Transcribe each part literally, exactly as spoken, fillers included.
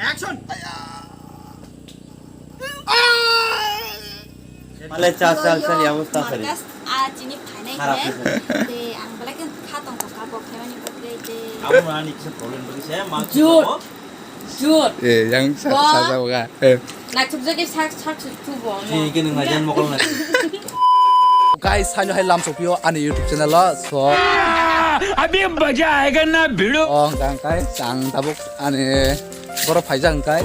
Action! Male chal, chal, chal, ya, musta sari. Markas, ah, chini phainai kharap hine. Te ang belai khe kha tong kha bo phaimani bagwi te. Amo ani kisa problem bagwi se, ma. Jut. Jut. Eh, yang sa-, Ba. Sajak ga. Eh. Naithok jagwi sak, sak, sak, tubo amo. Chini khe nang najan mokol na. Guys, saino hai lam sopio ani YouTube channel o. So. Abhi maza aayega na bhidu. Oh, hwnkha hwnkhe ang tabuk ani borok phaijak hwnkhe.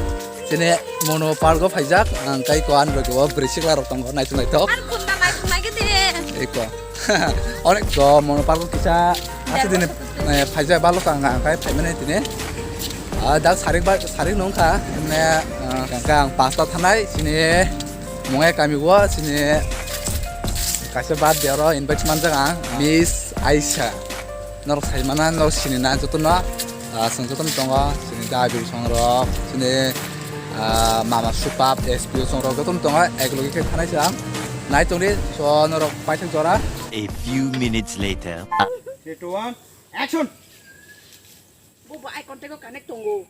Chini Mono Park o phaijak, ang kai ko ani loge o bwrwi sikla rok tongo, naithok naithok. Ar kunna naithok nai khe de. Eko. Onek ko Mono Park o kisa asa dini, eh, phaijak balo ka ang kai phaimani tini. Ah, dak sarik ba, sarik nung kha, emne, ah, kang kang pasta thanai, chini Mongai kami o, chini kaisa birthday oro invite manjak ang, Miss Aisha. Norok sai mana, norok sini na jotono, ah, chwng jotono tongo, chini dabi song rok, chini, ah, mama Supap, S P O song rok jotono tongo, eklogi khe thanai se ang. Nai tongdi, so norok paithak jora. A few minutes later. Three, two, one, action! Bo bo eye contact o connect tongo.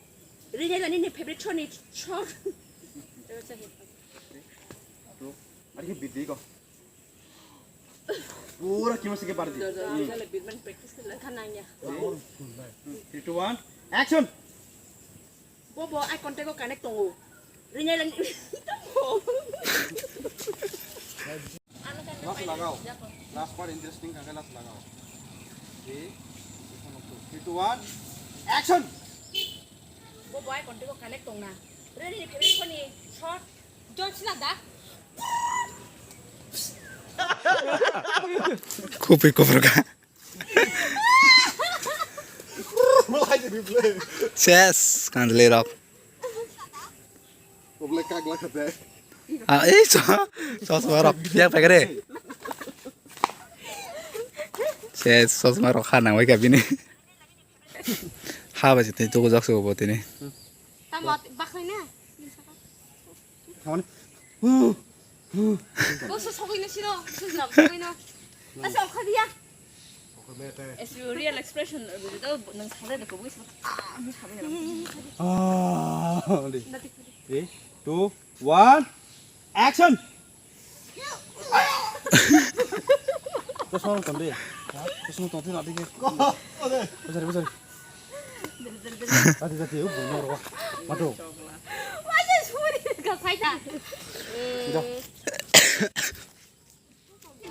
Rinai lani ni favorite song ni song. Ari ke bidi ko. Pura kima sike pardi. Jale bitman practice khala khananya. Three, two, one, action. Bo bo eye contact o connect tongo. Rinai lang. Last lagao. Last part interesting kha khe last lagao. Three, two, one, action. Bo bo eye contact o connect tongna. Rinai ni favorite song ni short. John Cena da. Kupi kupi ka. Ses, kandli rok. Ah, eh, so, so, so, rok. Yang pegere. Ses, so, so, rok, ha, nang, wake up ini. Ha, ba, sini, tuku jak, so, bo, tini. Tamo, bakal na. Tamo ni. Boso sogwi no siro, sujna sogwi no. Asa okha dia. As you real expression, nang sadai da kobwi sa. Ah, ang sadai da. Ah, di. Nati. Three, two, one, action. Kosong tong di. Kosong tong di, nati ke. Bajari, bajari. Jati, jati, oh, bunuh roh. Madu. Wajah suri ka saita. Dah.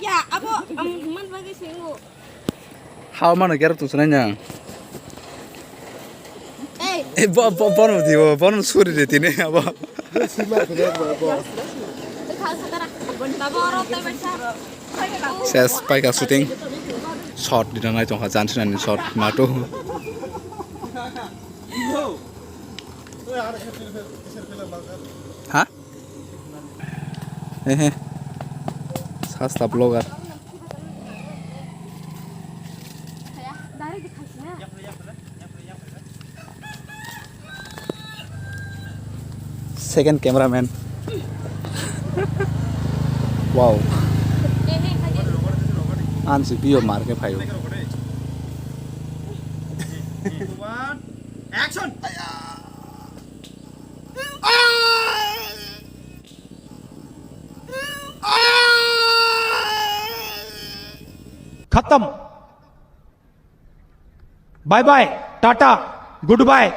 Ya, abo, am, man bagi singo. Hao mano gerap tu sunai nang. Hey. Eh, bo, bo, bono di, bo, bono suri de tini, abo. Ses paika shooting. Shot di nang nai tongkha, jansi nani shot, matu. Ha? Hehe. Sasta vlogger. Second cameraman. Wow. Ansi bio marke phayo. Action. खत्म। Bye bye, tata, goodbye.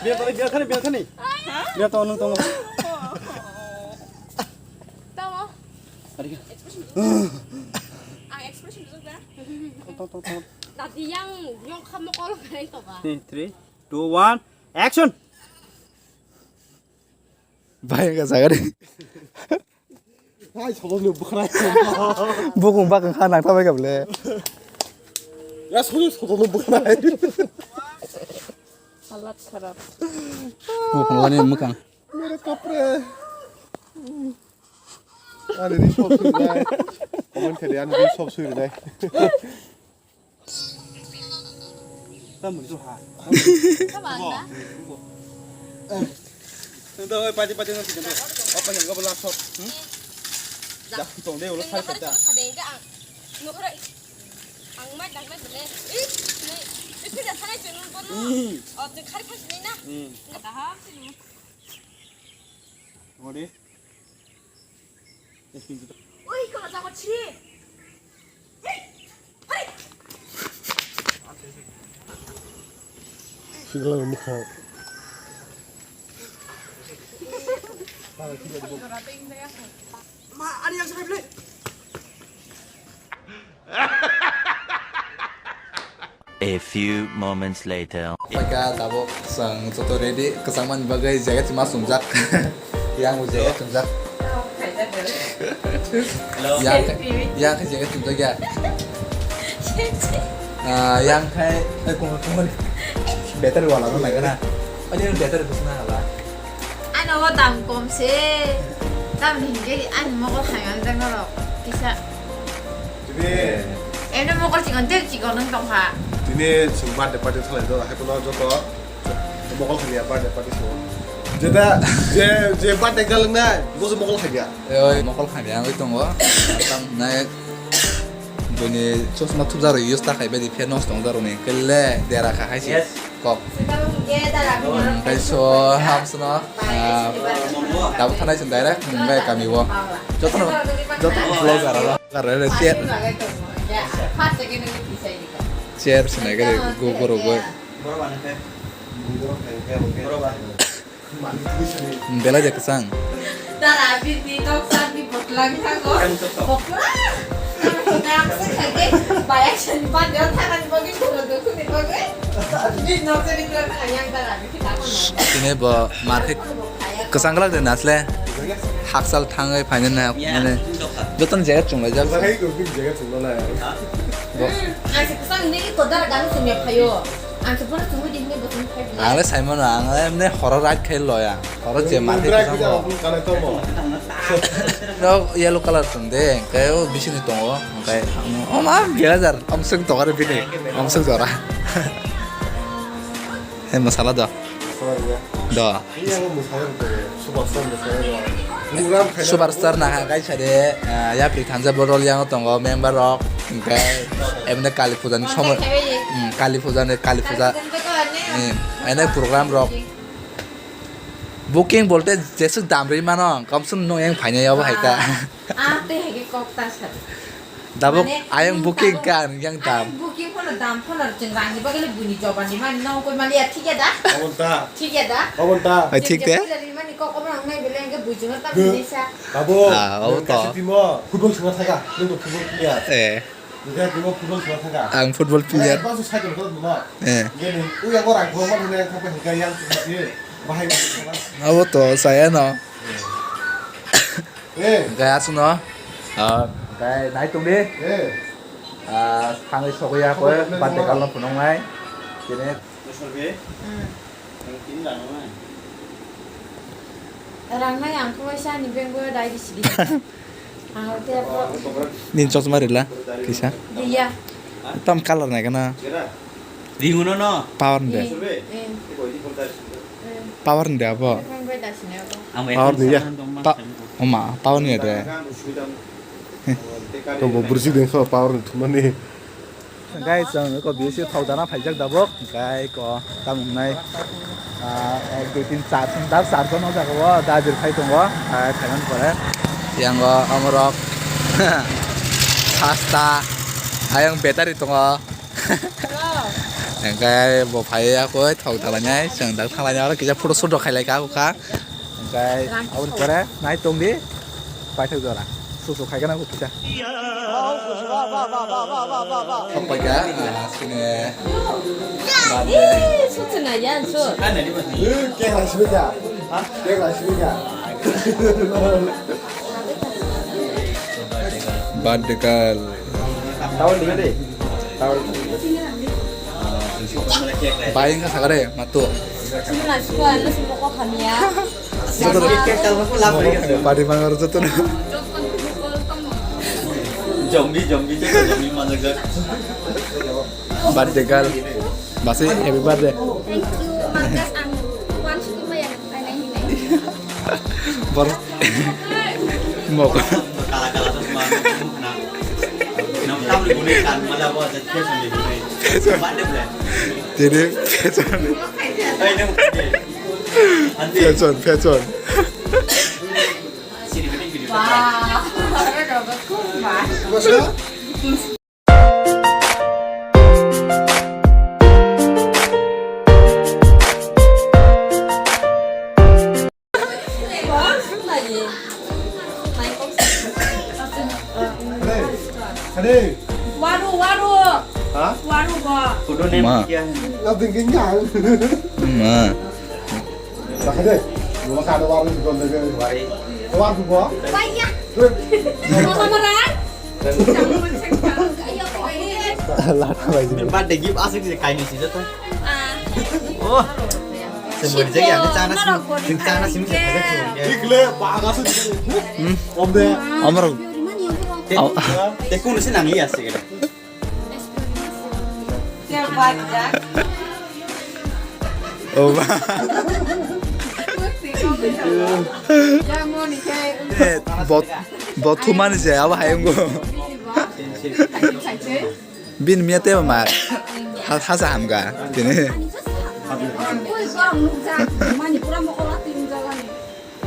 Biar tadi, biar tadi, biar tadi. Biar tahu nung tahu. Tamo. Tadi kan. Ang expression dulu dah. Tahu, tahu, tahu. Tadi yang, yang kamu kalau kayak itu kan. Nih, three, two, one, action. Bai, enggak sangat. Hai, sobo ni bukhrai. Bukung bakang kha nang tabai kable. Ya, sobo, sobo ni bukhrai. Halat kharap. Bukung lani mukang. Mere kapre. Ani ri sob suri nai. Comment khe de, ani ri sob suri nai. Tamo ni ha. Tamo anda. Ito, oi, pati, pati, nasi, ito. Apa yang kau belak, sob? Hmm? Jak tong de, ulo Nang sar nahar kata. Cholo sade, enke ang. Nukhrai. Ang mai dang mai bole. Ih, ni. Ih, pida sanai chunun bono. Hmm. O, jeng khari khasi ni na. Hmm. Kaham sini. Ngode. Ui, kau jago chi. Sila mukha. Ma, ani yang sampai beli. A few moments later. Paika tabuk chwng joto ready, kwchangmani bagwi jaga chuma chumjak. Yang bo jaga chumjak. Hello. Yang, yang khe jaga chumjak ya. Ah, yang khai, eh, kung, kung, battery wala no naikana. Ani battery busna hala. Ano o dam kom se. Tamni hingke ani mokol hamya wng tang norok kisa. Tini emne mokol chikon tel chikon wng tong kha. Tini chwng birthday party thalai do, hai phano joto mokol hamya birthday party so. Jeta je, je birthday girl wngnai, bo se mokol hamya. Oi, mokol hamya wngwi tongo. Tam nai boni chosma thupjak rok use ta khai badi phe nosto wngjak rok ni kele dera kha hai se. Yes. Kok. Tei so hamsno, ah, tabuk thanai chwng direct, hmm, bai kami o. Jotono, jotono vlogger aro. Aro chair. Chair sinai gari go, go, go. Belai de kwchang. Dara bini tok sar ni boklang thago. Boklang. Nang se khage bayang sani bande o thangani bagwi khoro dukhu ni bagwi. Bini nok sari klan ayang dara bini thago no. Tini bo market kwchang glak de nasle. Haksal thangwi phaina na mane joton jaga chunglai jak. Hai ko bin jaga chunglai. Bo. Ang se kwchang ni ko dara ganu sumya phayo. Ang se bono chumui di hwnwi bo chumui phai bwlai. Ang le saimano, ang le emne horo ride khai loya. Horo je market Mundra kisa kisa mo. Hokung kanai tomo. No, yellow color tong de, hingke o bisini tongo, hingke o ma belajar, omsong tokare bini, omsong jora. He masala do. Sorry ya. Do. Iya, mo musayang to, superstar musayang. Program khai. Superstar na ha, kaisa de, ah, yapri thanja bodol yang tongo, member rok, hingke emne Kali puja ni somoy, hmm, Kali puja ni, Kali puja, hmm, ene program rok. Booking bolte jesuk dam ri mano, komsum no yang phaina yabo hai ta. Ah, ah, te hai ke kok ta sa. Dabok mane, ayang booking ka, ang yang dam. Ayang booking kono dam kono chwng rang ni bagwi le buini joban ni mani nang koi mali ya, thik ya da? Obon ta. Thik ya da? Obon ta. Ai, thik te? Chwng je pila ri mani kok obo nang nai bele ang ke bui chwng tam ni sa. Abo. Ah, abo to. Kasi timo football swnga thaka, nung to football player. Eh. Nung to football swnga thaka. Ang football player. Ba su cycle ko mo. Eh. Nge nung u ya ko rang ko ma nang thapa hingka yang thapa ye. Bahai. Abo to saya no. Eh. Hingke aswkno, ah, hingke nai tongdi. Eh. Ah, thangwi sogwi ya koi, birthday girl no phunuknai. Tini. Hmm. Rangnai ang khe waisa ani bank o dai risi di. Ang te po. Nini chosma rila, kisa. Iya. Tam color nai kana. Ringuno no. Power ni de. Eh, eh. Eh. Power ni de abo. Ang bai da sini abo. Power ni ya. Pa-, oma, power ni de. To bo bursi den so power ni thumani. Guys, ang ko B S C thok dana phaijak dabok. Guys, ko tamung nai. Ah, ek, dui, tin, char, char, char jon o jaga o dajir phai tongo. Ah, phaiman pore. Yang o amorok. Sasta. Ayang battery tongo. Hingke bo phai ya koi thok dalainai, chwng dak thanglainai, oro kisa photo shoot rok khailai kha, kha. Hingke aboni pore nai tongdi, paithak jora. Susu khai gana kisa. Thok paikha, ah, sini. Ih, susu na yan su. Cake rasi bika. Cake rasi bika. Birthday girl. Tawal dikha de. Tawal. Bai wngkha sakha de, matu. Sini na sukha, ano sumoko hamya. Joto no. Party mangar joto no. Zombie, zombie, joto zombie manjak. Birthday girl. Basi, happy birthday. Thank you, Marcus, ang one sukuma yang kainai hinai. Bor-, mok. Kala kala Tini fashion. Fashion, fashion. Waru, waru. Ha? Waru ba. Kudu nem Ma. Kia. Nothing can count. Ma. Bakade. Gua kada waru di kon dege. Wari. Waru ba. Banyak. Sama-sama, Ran. Lata lagi. Birthday gift asik sih kaini sih tuh. Ah. Oh. Sembari jadi ya, ini cana sih, sing cana sih, ini sih. Ikle, bagas sih. Hmm. Om de. Amar. Te, Au. Te kunu sih nang iya sih. Oh, ba. Eh, bot, bot thumani je, abo hayung go. Bin miya te ma. Ha, ha sa hamga. Tini.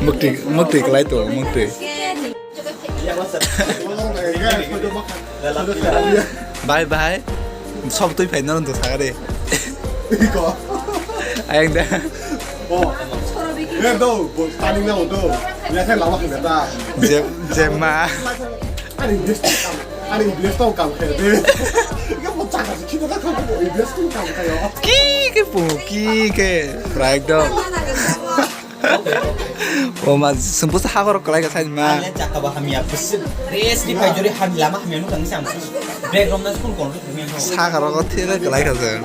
Mukti, mukti kelai tu, mukti. Bye bye. Sob twi phai norok to sagari. Ayang da. Oh. Eh, do, bo, tani na do. Ya khe lama khe da. Je, jema. Ani best kam. Ani best kam khe de. Ya bo chaka si khida kam. Best kam khe yo. Ki ke pu, ki ke. Pura ekdom. O ma, sumpu sa hagor kalai ka sai ma. Ale chaka ba hamya, bisi rest ni pai jori ham lama hamya nu kang sam. Background na school kon hamya nu. Sa karo ko thira kalai ka sai.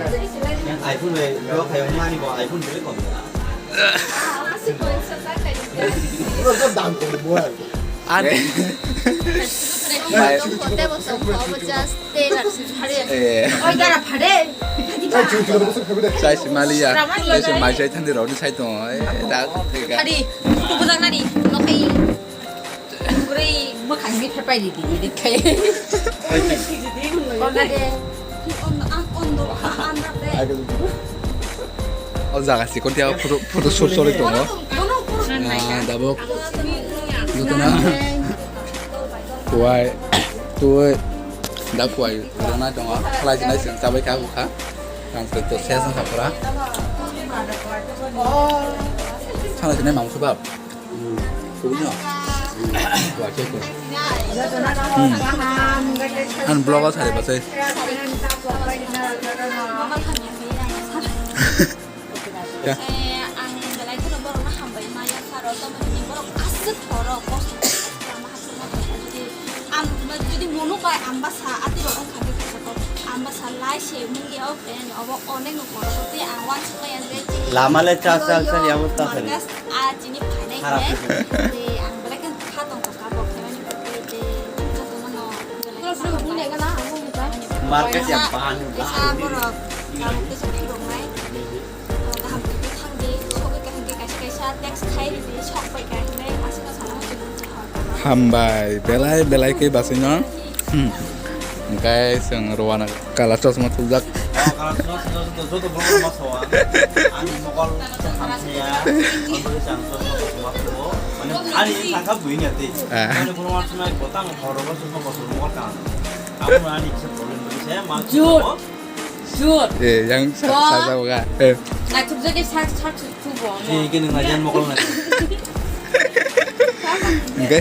Yang iPhone le, lo kayo mani bo iPhone beli kon. Lo to dam ko bo. Ani. Bai. Just stay there. Eh. Oi, gara phade. Sai si maliya. Sai si mai sai thandi rodi sai tong. Eh, da. Hadi, tu bujang nani, no kai. Buri, mo kai mi phepai di, di, di kai. Kona de. O jaga si kon tia photo, photo shoot choli tongo. Ah, dabok. Jotona. Kuai, tui, da kuai rwna tongo, khlai jinai chwng chabai kha hukha. Ang twi to ses wngkha pura. Sana jinai mamung khe bab. Kubui no. Kuai khe kuai. Hmm. Ang vlog o sari bachai. Ya. Eh, ang belai kheno borokno hambai maya, saro, tamo hwnwi borok aswk khoro kosto khlama hapsukma tongkha. Jodi ang jodi munu bai ang bwsa atwi rok wngkha khe khaisa kok, ang bwsa lai se mungya o friend obo onek no khoro tei ang uansuk maya je. Lama le cha cha cha ya bo ta sari. Markas a chini phainai khe, je ang belai kheno kha tongkha kha bo khaimani tei je jotono no belai kheno hambai. Markas ya ban ban. Borok. Kaham khe sokhi rok nai. Kaham khe thang di, sogwi kaham khe kaisa kaisa text khai rw di, sok bai kha hinwi aswkno sana muchung muchung hor kaham. Hambai, belai belai khe bachwino. Hmm. Hwnkhe chwng rwano kala chosma thupjak. O kala chosma joto borok ma sowa. Ani mokol hamya. Ani thangkha buini ati. Ah. Ani borok ma sunai botang horo chosma bosor mokol kaham. Amo ani kisa problem bai se ma. Jut. Jut. Eh, yang sa-, Wah. Sajak wngkha. Eh. Naithok jodi sak, sak, sak, sak, bo, Ni no. Kini ngajan mokol nai. Hwnkhe?